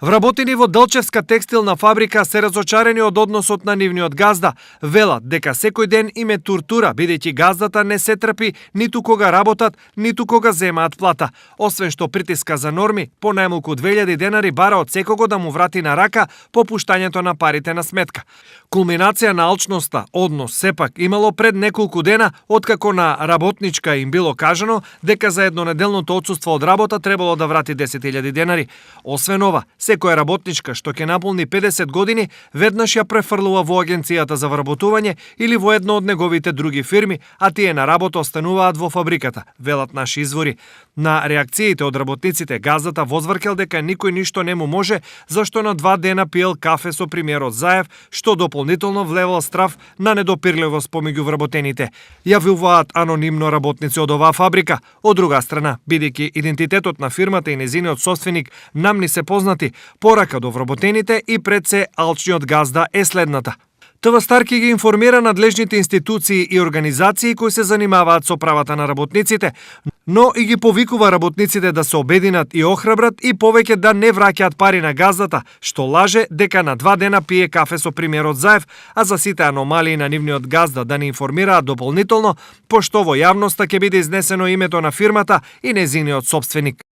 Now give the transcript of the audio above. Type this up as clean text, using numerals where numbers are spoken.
Вработени во Делчевска текстилна фабрика се разочарени од односот на нивниот газда. Велат дека секој ден им е тортура, бидејќи газдата не се трпи ниту кога работат, ниту кога земаат плата. Освен што притиска за норми, по најмалку 2000 денари бара од секого да му врати на рака по пуштањето на парите на сметка. Кулминација на алчноста, однос сепак имало пред неколку дена, откако на работничка им било кажано дека за еднонеделното отсуство од работа требало да врати 10.000 денари. Освен ова, секоја работничка што ќе наполни 50 години, веднаш ја префрлува во агенцијата за вработување или во едно од неговите други фирми, а тие на работа остануваат во фабриката, велат наши извори. На реакциите од работниците, газдата возвркел дека никој ништо не му може, зашто на 2 дена пиел кафе со премиерот Заев, што дополнително влевал страв на недопирливост помеѓу вработените. Јавуваат анонимно работници од оваа фабрика. Од друга страна, бидејќи идентитетот на фирмата и незиниот собственик нам ни се познати, порака до вработените и пред се алчниот газда е следната. ТВ Старки ги информира надлежните институции и организации кои се занимаваат со правата на работниците, но и ги повикува работниците да се обединат и охрабрат и повеќе да не враќаат пари на газдата, што лаже дека на 2 дена пие кафе со премиерот Заев, а за сите аномалии на нивниот газда да не информираат дополнително, пошто во јавноста ќе биде изнесено името на фирмата и незиниот собственик.